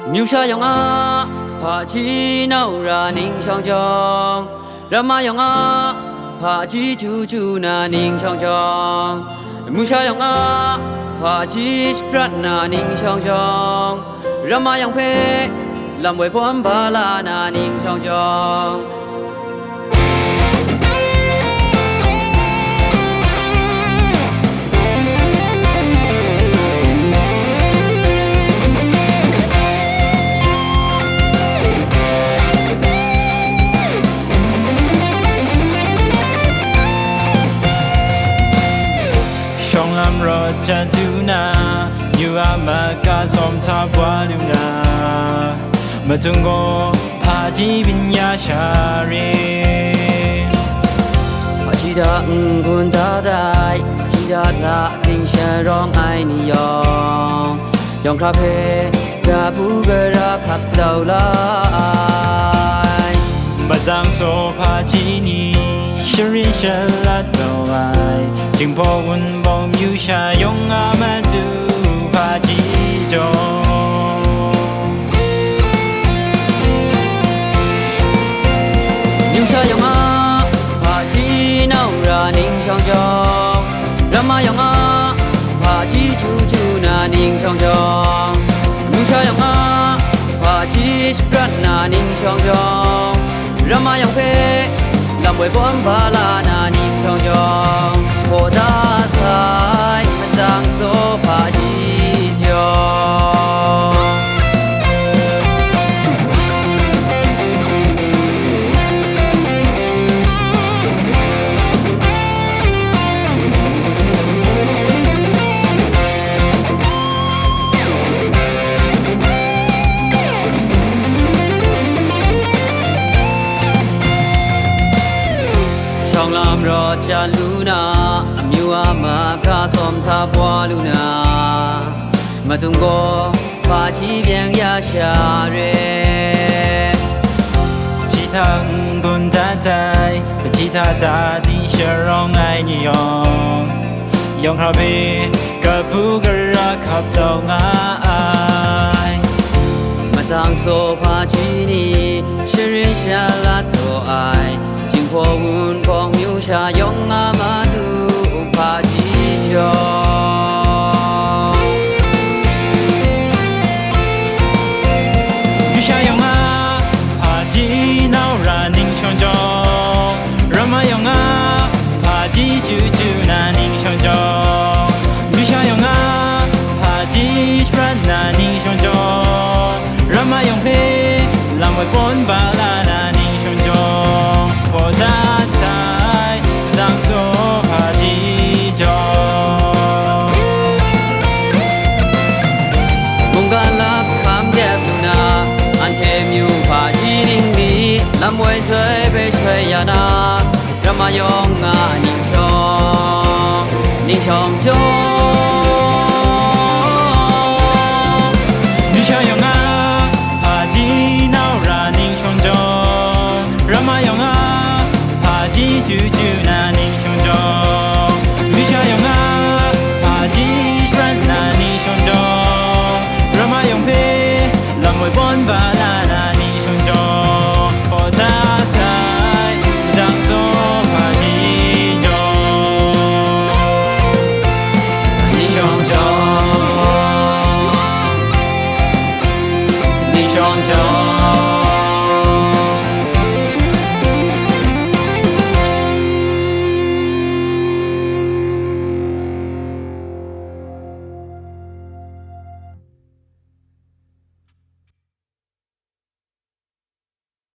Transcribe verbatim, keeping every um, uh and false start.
Amyu sha yawng a hpaji nau ra ning shawng jawng, ramma yawng a hpaji chyu chyu na ning shawng jawng, amyu sha yawng a hpaji shaprat na ning shawng jawng, ramma yawng hpe lam woi pawm ba la na ning shawng jawng. Shawng lam rawt jat lu na, yu a maka sawm hta wa lu na, madung gaw hpaji byin ya sha re. Hpaji hta n-gun da dai, hpaji hta hta ting sharawng ai ni yawng, yawng hkra hpe dabu gara hkap lau la ai. Matang saw hpaji ni sharin shalat taw ai, Jinghpaw Wunpawng myu sha yawng a matu hpaji jaw. Amyu sha yawng a hpaji nau ra ning shawng jawng, ramma yawng a hpaji chyu chyu na ning shawng jawng, amyu sha yawng a hpaji shaprat na ning shawng jawng, ramma yawng hpe lam woi pawm ba la na ning shawng jawng, hpaw da sai, matang saw hpaji jaw. Shawng lam rawt jat lu na, amyu a maka sawm hta wa lu na, madung gaw hpaji byeng ya sha re. Ji hta n-gun dat ai, ji hta hta ting sharawng ai ni yawng, yawng hkra hpe kabu gara hkap taw nga ai. Matang saw hpaji ni sharin shalat taw ai, Jinghpaw Wunpawng myu sha yawng a matu hpaji jaw. Amyu sha yawng a hpaji nau ra ning shawng jawng, ramma yawng a hpaji chyu chyu na ning shawng jawng, amyu sha yawng a hpaji shaprat na ning shawng jawng, ramma yawng hpe lam woi pawm ba la na ning shawng jawng, hpaw da sai, matang saw hpaji jaw. Mungkan lap hkam dep lu na, anhte myu hpaji ning ni lam woi nhtoi hpe soi ya na, ramma yawng a ning shawng, ning shawng jawng, amyu sha yawng a hpaji nau ra ning shawng jawng, ramma yawng a hpaji chyu chyu na ning shawng jawng, amyu sha yawng a hpaji shaprat na ning shawng jawng, ramma yawng hpe lam woi pawm ba la na ning shawng jawng, hpaw da sai, matang saw hpaji jaw. Ning shawng jawng, ning shawng jawng.